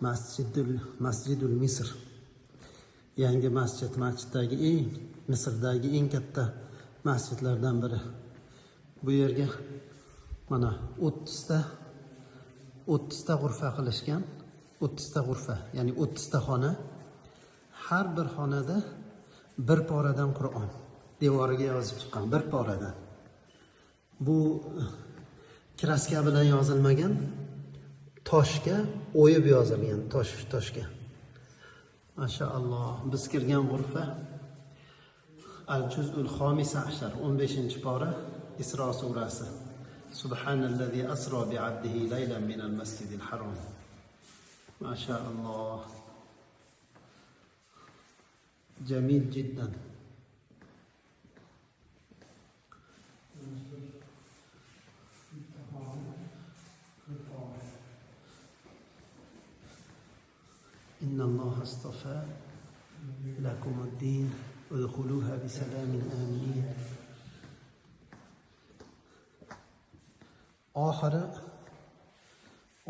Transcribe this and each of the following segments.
Masjidul Misr. Yangi masjid, masjiddagi eng Misrdagi eng katta masjidlardan biri. Bu yerga mana 30 ta g'urfa qilishgan. 30 ta g'urfa, ya'ni 30 ta xona. Har bir xonada bir poradan Qur'on devoriga yozib chiqqan, bir poradan. Bu kraska bilan yozilmagan, toshga o'yib yozilgan, toshga. Mashaalloh, biz kirgan g'urfa Al-Juz'ul Xomis ashar, 15-pora, Isro surasi. Subhanallazi asro bi 'abdihi laylan minal masjidil harom. Mashaalloh. Jamil jiddan. إن الله اصطفى لكم الدين ادخلوها بسلام آمنين.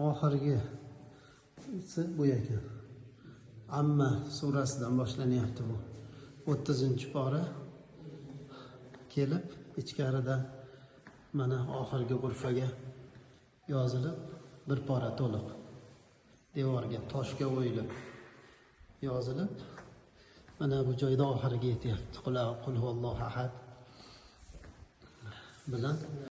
Oxirgisi bu ekan. Amma surasidan boshlanyapti bu. 30-pora kelib ichkarida mana oxirgi g'urfaga yozilib, bir pora to'liq devorga, toshga o'yilib yozilib, mana bu joyda oxiriga yetyapti. Qul huvallohu ahad bilan.